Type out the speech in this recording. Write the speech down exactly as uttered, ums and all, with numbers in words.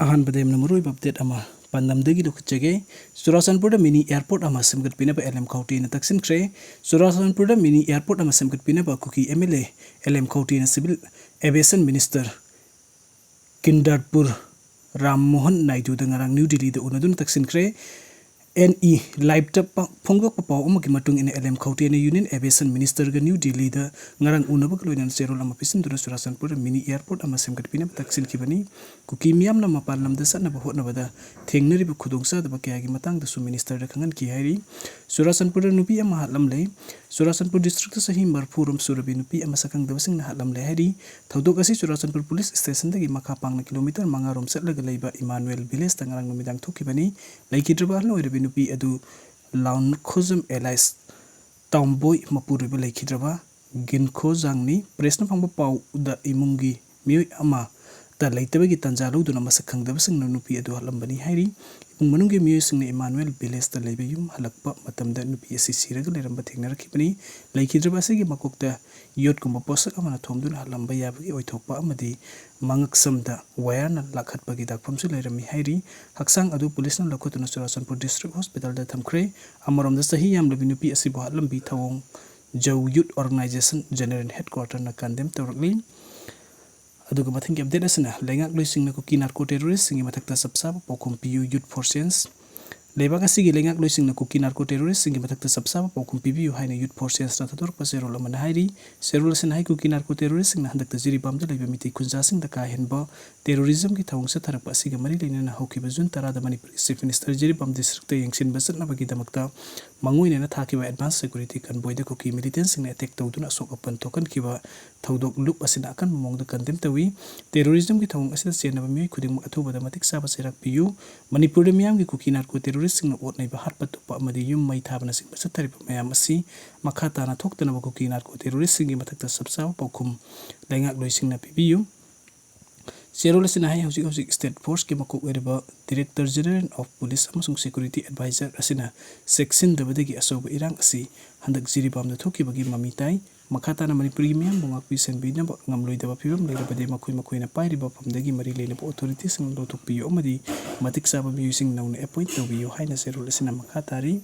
ꯑꯍꯥꯟꯕꯗ ꯌꯥꯝꯅ ꯃꯔꯨꯑꯣꯏꯕ ꯑꯞꯗꯦꯠ ꯑꯃ ꯄꯥꯟꯗꯝꯗꯒꯤ ꯂꯧꯈꯠꯆꯒꯦ꯫ ꯆꯨꯔꯥꯆꯥꯟꯄꯨꯔꯗ ꯃꯤꯅꯤ ꯑꯦꯌꯥꯔꯄꯣꯔꯠ ꯑꯃ ꯁꯦꯝꯒꯠꯄꯤꯅꯕ ꯑꯦꯜ ꯑꯦꯝ ꯈꯧꯇꯦꯅ ꯇꯛꯁꯤꯟꯈ꯭ꯔꯦ꯫ ꯆꯨꯔꯥꯆꯥꯟꯄꯨꯔꯗ ꯃꯤꯅꯤ ꯑꯦꯌꯥꯔꯄꯣꯔꯠ ꯑꯃ ꯁꯦꯝꯒꯠꯄꯤꯅꯕ Kuki M L A L M ꯈꯧꯇꯦꯅ civil aviation minister Kinjarapu Ram Mohan ꯅꯥꯏꯗꯨꯗ ꯉꯔꯥꯡ ꯅ꯭ꯌꯨ ꯗꯤꯜꯂꯤꯗ ꯎꯅꯗꯨꯅ ꯇꯛꯁꯤꯟꯈ꯭ꯔꯦ꯫ ꯑꯦꯟ ꯏ ꯂꯥꯏꯚꯇ ꯄ-, ꯐꯣꯡꯗꯣꯛꯄ ꯄꯥꯎ ꯑꯃꯒꯤ ꯃꯇꯨꯡ ꯏꯟꯅ, ꯑꯦꯜ ꯑꯦꯝ ꯈꯧꯇꯦꯅ ꯌꯨꯅꯤꯌꯟ ꯑꯦꯚꯤꯌꯦꯁꯟ ꯃꯤꯅꯤꯁꯇꯔꯒ ꯅ꯭ꯌꯨ ꯗꯤꯜꯂꯤꯗ ꯉꯔꯥꯡ ꯎꯅꯕꯒ ꯂꯣꯏꯅꯅ ꯆꯦꯔꯣꯜ ꯑꯃ ꯄꯤꯁꯤꯟꯗꯨꯅ ꯆꯨꯔꯥꯆꯥꯟꯄꯨꯔꯗ ꯃꯤꯅꯤ ꯑꯦꯌꯥꯔꯄꯣꯔꯠ ꯑꯃ ꯁꯦꯝꯒꯠꯄꯤꯅꯕ ꯇꯛꯁꯤꯟꯈꯤꯕꯅꯤ꯫ ꯀꯨꯀꯤ ꯃꯤꯌꯥꯝꯅ ꯃꯄꯥꯟ ꯂꯝꯗ ꯆꯠꯅꯕ ꯍꯣꯠꯅꯕꯗ ꯊꯦꯡꯅꯔꯤꯕ ꯈꯨꯗꯣꯡꯆꯥꯗꯕ ꯀꯌꯥꯒꯤ ꯃꯇꯥꯡꯗꯁꯨ ꯃꯤꯅꯤꯁꯇꯔꯗ ꯈꯪꯍꯟꯈꯤ ꯍꯥꯏꯔꯤ꯫ ꯆꯨꯔꯥꯆꯥꯟꯄꯨꯔꯗ ꯅꯨꯄꯤ ꯑꯃ ꯍꯥꯠꯂꯝꯂꯦ꯫ ꯆꯨꯔꯥꯆꯥꯟꯄꯨꯔ ꯗꯤꯁꯇ꯭ꯔꯤꯛꯇ ꯆꯍꯤ ꯃꯔꯤꯐꯨ ꯔꯣꯝ ꯁꯨꯔꯕꯤ ꯅꯨꯄꯤ ꯑꯃ ꯁꯛꯈꯪꯗꯕꯁꯤꯡꯅ ꯍꯥꯠꯂꯝꯂꯦ ꯍꯥꯏꯔꯤ꯫ ꯊꯧꯗꯣꯛ ꯑꯁꯤ ꯆꯨꯔꯥꯆꯥꯟꯄꯨꯔ ꯄꯨꯂꯤꯁ ꯁ꯭ꯇꯦꯁꯟꯗꯒꯤ ꯃꯈꯥ ꯄꯥꯡꯅ ꯀꯤꯂꯣꯃꯤꯇꯔ ꯃꯉꯥ ꯔꯣꯝ ꯆꯠꯂꯒ ꯂꯩꯕ ꯏꯃꯥꯅꯨꯑꯦꯜ ꯚꯤꯂꯦꯖꯇ ꯉꯔꯥꯡ ꯅꯨꯃꯤꯗꯥꯡ ꯊꯣꯛꯈꯤꯕꯅꯤ꯫ ꯂꯩꯈꯤꯗ꯭ꯔꯕ ꯑꯍꯜ ꯑꯣꯏꯔꯕꯤ ꯅꯨꯄꯤ ꯑꯗꯨ ꯂꯥꯎꯟꯈꯣꯖꯝ ꯑꯦꯂꯥꯏꯁ ꯇꯥꯎꯝꯕꯣꯏ ꯃꯄꯨꯔꯣꯏꯕ ꯂꯩꯈꯤꯗ꯭ꯔꯕ ꯒꯤꯟꯈꯣꯖꯥꯡꯅꯤ꯫ ꯄ꯭ꯔꯦꯁꯅ ꯐꯪꯕ ꯄꯥꯎꯗ ꯏꯃꯨꯡꯒꯤ ꯃꯤꯑꯣꯏ ꯑꯃ ꯇ ꯂꯩꯇꯕꯒꯤ ꯇꯥꯟꯖꯥ ꯂꯧꯗꯨꯅ ꯃꯁꯛ ꯈꯪꯗꯕꯁꯤꯡꯅ ꯅꯨꯄꯤ ꯑꯗꯨ ꯍꯥꯠꯂꯝꯕꯅꯤ ꯍꯥꯏꯔꯤ꯫ ꯏꯃꯨꯡ ꯃꯅꯨꯡꯒꯤ ꯃꯤꯑꯣꯏꯁꯤꯡꯅ ꯏꯃꯥꯅꯨꯑꯦꯜ ꯚꯤꯂꯦꯖꯇ ꯂꯩꯕ ꯌꯨꯝ ꯍꯜꯂꯛꯄ ꯃꯇꯝꯗ ꯅꯨꯄꯤ ꯑꯁꯤ ꯁꯤꯔꯒ ꯂꯩꯔꯝꯕ ꯊꯦꯡꯅꯔꯛꯈꯤꯕꯅꯤ꯫ ꯂꯩꯈꯤꯗ꯭ꯔꯕ ꯑꯁꯤꯒꯤ ꯃꯀꯣꯛꯇ ꯌꯣꯠꯀꯨꯝꯕ ꯄꯣꯠꯁꯛ ꯑꯃꯅ ꯊꯣꯝꯗꯨꯅ ꯍꯥꯠꯂꯝꯕ ꯌꯥꯕꯒꯤ ꯑꯣꯏꯊꯣꯛꯄ ꯑꯃꯗꯤ ꯃꯉꯛꯁꯝꯗ ꯋꯥꯌꯔꯅ ꯂꯥꯛꯍꯠꯄꯒꯤ ꯗꯥꯛꯐꯝꯁꯨ ꯂꯩꯔꯝꯃꯤ ꯍꯥꯏꯔꯤ꯫ ꯍꯛꯆꯥꯡ ꯑꯗꯨ ꯄꯨꯂꯤꯁꯅ ꯂꯧꯈꯠꯇꯨꯅ ꯆꯨꯔꯥꯆꯥꯟꯄꯨꯔ ꯗꯤꯁꯇ꯭ꯔꯤꯛ ꯍꯣꯁꯄꯤꯇꯥꯜꯗ ꯊꯝꯈ꯭ꯔꯦ꯫ ꯑꯃꯔꯣꯝꯗ, ꯆꯍꯤ ꯌꯥꯝꯂꯕꯤ ꯅꯨꯄꯤ ꯑꯁꯤꯕꯨ ꯍꯥꯠꯂꯝꯕꯤ ꯊꯧꯑꯣꯡ ꯖꯧ ꯌꯨꯠ ꯑꯣꯔꯒꯅꯥꯏꯖꯦꯁꯟ ꯖꯦꯅꯔꯦꯜ ꯍꯦꯗꯀ꯭ꯋꯥꯇꯔꯅ ꯀꯟꯗꯦꯝ ꯇꯧꯔꯛꯂꯤ꯫ ꯑꯗꯨꯒ ꯃꯊꯪꯒꯤ ꯑꯞꯗꯦꯠ ꯑꯁꯤꯅ ꯂꯩꯉꯥꯛꯂꯣꯏꯁꯤꯡꯅ ꯀꯨꯀꯤ ꯅꯥꯔꯀꯣ ꯇꯦꯔꯣꯔꯤꯁꯁꯤꯡꯒꯤ ꯃꯊꯛꯇ ꯆꯞ ꯆꯥꯕ ꯄꯥꯎꯈꯨꯝ ꯄꯤꯌꯨ, ꯌꯨꯠ ꯐꯣꯔ ꯆꯦꯟꯖ꯫ ꯂꯩꯕꯥꯛ ꯑꯁꯤꯒꯤ ꯂꯩꯉꯥꯛꯂꯣꯏꯁꯤꯡꯅ ꯀꯨꯀꯤ ꯅꯥꯔꯀꯣ ꯇꯦꯔꯣꯔꯤꯁꯁꯤꯡꯒꯤ ꯃꯊꯛꯇ ꯆꯞ ꯆꯥꯕ ꯄꯥꯎꯈꯨꯝ ꯄꯤꯕꯤꯌꯨ ꯍꯥꯏꯅ ꯌꯨꯠ ꯐꯣꯔ ꯆꯦꯟꯖꯅ ꯊꯥꯗꯣꯔꯛꯄ ꯆꯦꯔꯣꯜ ꯑꯃꯅ ꯍꯥꯏꯔꯤ꯫ ꯆꯦꯔꯣꯜ ꯑꯁꯤꯅ ꯍꯥꯏ, ꯀꯨꯀꯤ ꯅꯥꯔꯀꯣ ꯇꯦꯔꯣꯔꯤꯁꯁꯤꯡꯅ ꯍꯟꯗꯛꯇ ꯖꯤꯔꯤꯕꯥꯝꯗ ꯂꯩꯕ ꯃꯤꯇꯩ ꯈꯨꯟꯖꯥꯁꯤꯡꯗ ꯀꯥ ꯍꯦꯟꯕ ꯇꯦꯔꯣꯔꯤꯖꯝꯒꯤ ꯊꯧꯑꯣꯡ ꯆꯠꯊꯔꯛꯄ ꯑꯁꯤꯒ ꯃꯔꯤ ꯂꯩꯅꯅ ꯍꯧꯈꯤꯕ ꯖꯨꯟ ꯇꯔꯥꯗ ꯃꯅꯤꯄꯨꯔꯒꯤ ꯆꯤꯐ ꯃꯤꯅꯤꯁꯇꯔ ꯖꯤꯔꯤꯕꯥꯝ ꯗꯤꯁꯇ꯭ꯔꯤꯛꯇ ꯌꯦꯡꯁꯤꯟꯕ ꯆꯠꯅꯕꯒꯤꯗꯃꯛꯇ ꯃꯥꯡꯑꯣꯏꯅꯅ ꯊꯥꯈꯤꯕ ꯑꯦꯗꯚꯥꯟꯁ ꯁꯦꯀ꯭ꯌꯨꯔꯤꯇꯤ ꯀꯟꯚꯣꯏꯗ ꯀꯨꯀꯤ ꯃꯤꯂꯤꯇꯦꯟꯁꯤꯡꯅ ꯑꯦꯇꯦꯛ ꯇꯧꯗꯨꯅ ꯑꯁꯣꯛ ꯑꯄꯟ ꯊꯣꯛꯍꯟꯈꯤꯕ ꯊꯧꯗꯣꯛ ꯂꯨꯞ ꯑꯁꯤꯅ ꯑꯀꯟꯕ ꯃꯑꯣꯡꯗ ꯀꯟꯗꯦꯝ ꯇꯧꯏ꯫ ꯇꯦꯔꯣꯔꯤꯖꯝꯒꯤ ꯊꯧꯑꯣꯡ ꯑꯁꯤꯗ ꯆꯦꯟꯅꯕ ꯃꯤꯑꯣꯏ ꯈꯨꯗꯤꯡꯃꯛ ꯑꯊꯨꯕꯗ ꯃꯇꯤꯛ ꯆꯥꯕ ꯆꯩꯔꯥꯛ ꯄꯤꯌꯨ꯫ ꯃꯅꯤꯄꯨꯔꯗ ꯃꯤꯌꯥꯝꯒꯤ ꯀꯨꯀꯤ ꯅꯥꯔꯀꯣ ꯇꯦꯔꯣꯔꯤꯁꯁꯤꯡꯅ ꯑꯣꯠ ꯅꯩꯕ, ꯍꯥꯠꯄ ꯇꯨꯞꯄ ꯑꯃꯗꯤ ꯌꯨꯝ ꯃꯩ ꯊꯥꯕꯅꯆꯤꯡꯕ ꯆꯠꯊꯔꯤꯕ ꯃꯌꯥꯝ ꯑꯁꯤ ꯃꯈꯥ ꯇꯥꯅ ꯊꯣꯛꯇꯅꯕ ꯀꯨꯀꯤ ꯅꯥꯔꯀꯣ ꯇꯦꯔꯣꯔꯤꯁꯁꯤꯡꯒꯤ ꯃꯊꯛꯇ ꯆꯞ ꯆꯥꯕ ꯄꯥꯎꯈꯨꯝ ꯂꯩꯉꯥꯛꯂꯣꯏꯁꯤꯡꯅ ꯄꯤꯕꯤꯌꯨ꯫ ꯆꯦꯔꯣꯜ ꯑꯁꯤꯅ ꯍꯥꯏ, ꯍꯧꯖꯤꯛ ꯍꯧꯖꯤꯛ ꯁ꯭ꯇꯦꯠ ꯐꯣꯔꯁꯀꯤ ꯃꯀꯣꯛ ꯑꯣꯏꯔꯤꯕ ꯗꯤꯔꯦꯛꯇꯔ ꯖꯦꯅꯔꯦꯜ ꯑꯣꯐ ꯄꯨꯂꯤꯁ ꯑꯃꯁꯨꯡ ꯁꯦꯀ꯭ꯌꯨꯔꯤꯇꯤ ꯑꯦꯗꯚꯥꯏꯖꯔ ꯑꯁꯤꯅ ꯆꯦꯛꯁꯤꯟꯗꯕꯗꯒꯤ ꯑꯆꯧꯕ ꯏꯔꯥꯡ ꯑꯁꯤ ꯍꯟꯗꯛ ꯖꯤꯔꯤꯕꯥꯝꯗ ꯊꯣꯛꯈꯤꯕꯒꯤ ꯃꯃꯤ ꯇꯥꯏ꯫ ꯃꯈꯥ ꯇꯥꯅ ꯃꯅꯤꯄꯨꯔꯒꯤ ꯃꯤꯌꯥꯝꯕꯨ ꯉꯥꯛꯄꯤ ꯁꯦꯟꯕꯤꯅꯕ ꯉꯝꯂꯣꯏꯗꯕ ꯐꯤꯕꯝ ꯂꯩꯔꯕꯗꯤ ꯃꯈꯣꯏ ꯃꯈꯣꯏꯅ ꯄꯥꯏꯔꯤꯕ ꯃꯐꯝꯗꯒꯤ ꯃꯔꯤ ꯂꯩꯅꯕ ꯑꯣꯊꯣꯔꯤꯇꯤꯁꯤꯡ ꯂꯧꯊꯣꯛꯄꯤꯌꯨ ꯑꯃꯗꯤ ꯃꯇꯤꯛ ꯆꯥꯕ ꯃꯤꯑꯣꯏꯁꯤꯡ ꯅꯧꯅ ꯑꯦꯄꯣꯏꯟꯠ ꯇꯧꯕꯤꯌꯨ ꯍꯥꯏꯅ ꯆꯦꯔꯣꯜ ꯑꯁꯤꯅ ꯃꯈꯥ ꯇꯥꯔꯤ꯫